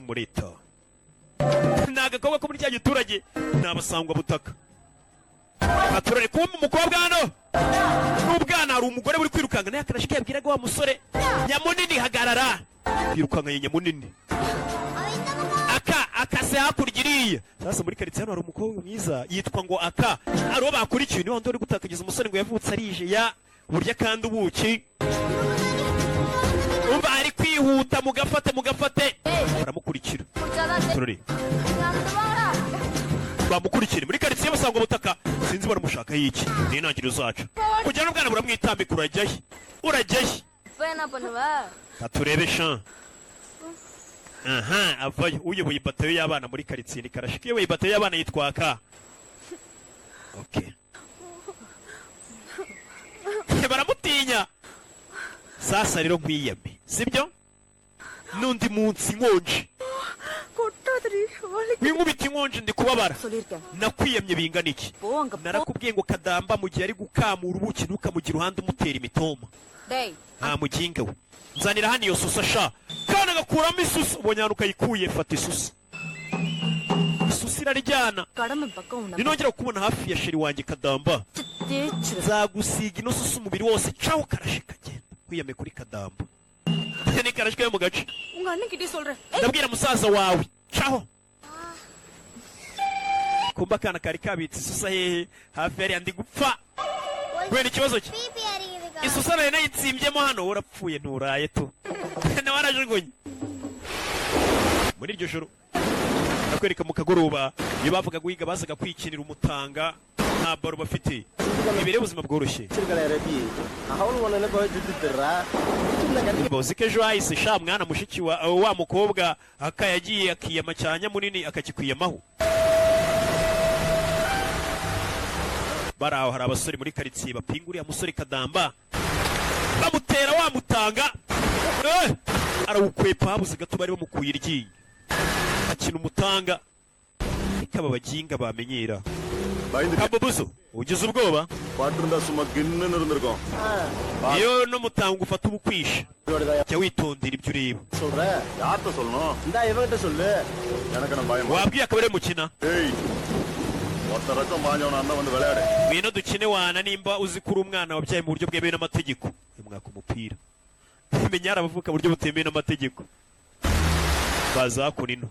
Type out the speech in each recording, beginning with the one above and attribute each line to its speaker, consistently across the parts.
Speaker 1: Mureta ni agakobwa ko muri cya giturage, ni abasangwa butaka aturare. Kumva umukobwa hano n'ubwana, hari umugore uri kwirukanka nawe akarashika yabwiraga wa musore nyamunini: "Hagarara!" Yirukankanye nyamunini aka akase hakurya iriya. Sasa muri karitsiye hano hari umukobwa mwiza yitwa ngo aka, hari uwo bakurikiye, niwe wundi uri gutakagiza umusore ngo yavutse arije ya burya kandi ubuki. Umva, ari kwihuta, mugafate, mugafate! Baramukurikira. Turore, bamukurikire muri karitsiye basanga ubutaka, sinzi baramushaka iki. Ni intangiriro zacu kujya n'ubwana buramwitambika. Urajyahe, urajyahe?
Speaker 2: இப்ப என்ன பண்ணுவ?
Speaker 1: Katurebe sha. Aha avayo uyoboye batayo y'abana muri karitsiye ni Karashika. Uyoboye batayo y'abana yitwa ka, okay, baramutinya. Sasa rero nkwiyame, sibyo? N'undi munsi nkonje
Speaker 2: கொட்டாதடி.
Speaker 1: Winkubita inkonje, ndi kubabara.
Speaker 2: சொல்லிருக்கேன்.
Speaker 1: Nakwiyamye bingana iki?
Speaker 2: போ அங்க போ.
Speaker 1: Narakubwiye ngo Kadamba mu gihe ari gukamura ubuki ntukamugire uruhande umutera imitoma.
Speaker 2: டேய்.
Speaker 1: Nta muginga we, nzanira hano iyo susa sha. Kana gakuramo isusa, ubonye ahantu ukayikuye, fata isusa, isusa iraryana.
Speaker 2: கடமை பக்கம் உன்னை
Speaker 1: Ninongera kukubona hafi ya chéri wanjye Kadamba,
Speaker 2: தேய்ச்சிரு.
Speaker 1: Nzagusiga ino susa umubiri wose. Caho Karashe kagenda kwiyame kuri Kadamba, ni Karashika yo mu gace.
Speaker 2: உங்க அண்ணன் கிட்டே சொல்றேன்.
Speaker 1: Ndabwira musaza wawe. Caho. Kumba akana kari kabitse isusa hehe? Hafi hariya. Ndi gupfa kubera ikibazo cye. Isusa nayo nayitsimbyemo hano. Urapfuye, nturaye tu. Nawe arajugunye. Muri iryo joro, ndakwereka mu kagoroba, iyo bavuga guhiga bazaga kwikinira umutanga, nta baro bafite, imbere y'ubuzima bworoshye.
Speaker 3: அவளும் உன்னை சுத்தி தர்றா சின்ன கட்டி.
Speaker 1: Uzi ko ejo hahise sha mwana, mushiki wa wa mukobwa aka yagiye akiyama cya nyamunini akakikwiyamaho. Bari aho, hari abasore muri karitsiye bapinga uriya musore Kadamba, bamutera wamutanga. Eh! Arawukwepa, habuze gato bari bamukuye iryinyo. Akina umutanga, ariko aba baginga bamenyera. Kabubuzo, ugize ubwoba.
Speaker 4: பட்டிருந்தா சும்மா கின்னுன்னு இருந்திருக்கும்.
Speaker 1: Iyo n'umutanga ufata ubukwisha, jya witondera ibyo ureba.
Speaker 3: சொல்ற
Speaker 4: யார்கிட்ட சொல்லணும்?
Speaker 3: இந்தா இவங்கிட்ட சொல்லு.
Speaker 4: எனக்கு என்ன பயம்?
Speaker 1: Wabwiye akaba ariwe mukina.
Speaker 4: ஏய், ஒருத்த ரக்கம் பாஞ்சவனா இருந்தா வந்து விளையாடு.
Speaker 1: Ngwino dukine wana, nimba uzi ko uri umwana wabyaye mu buryo bwemewe n'amategeko. Uyu mwaka umupira menya hari abavuka mu buryo butemewe n'amategeko baza hakuno ino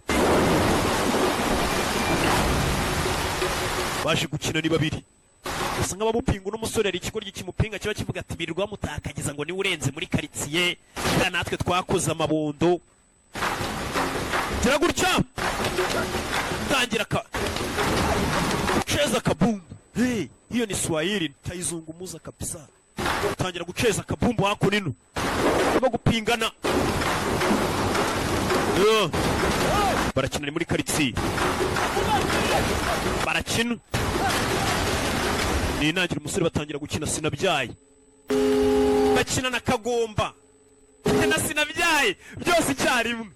Speaker 1: baje gukina ni babiri gusa nk'abamupinga. Uno musore hari ikigoryi kimupinga kiba kivuga ati birirwa bamutakagiza ngo niwe urenze muri karitsiye, buriya natwe twakoze amabondo. Gira gutya tangira ka gucheza kabumbu. Hey, hiyo ni Swahili nitaizungumuza kabisa. Tangira gucheza kabumbu hakuno ino barimo gupingana. Yeah. Barakina, ni muri karitsiye barakina, ni intangira umusore batangira gukina sinabyaye, bakina na kagomba na sinabyaye byose icyarimwe.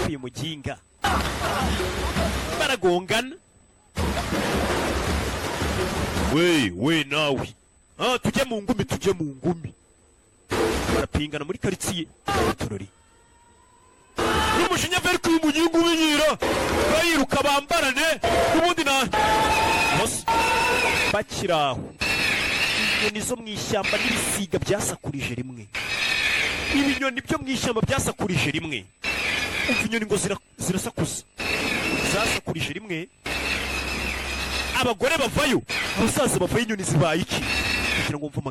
Speaker 1: Uyu muginga baragongana. We we nawe, ah, tujye mu ngumi, tujye mu ngumi. Barapingana muri karitsiye turori n'umujinya veri ko uyu muginga umenyera bayiruka bambarane n'ubundi na bose bakiri aho. Inyoni zo mu ishyamba n'ibisiga byasakurije rimwe, ibinyoni byo mu ishyamba byasakurije rimwe. Umva, inyoni ngo zirasakuza, zasakurije rimwe, abagore bavayo, abasaza bavayo. Inyoni zibaye iki kugira ngo mve.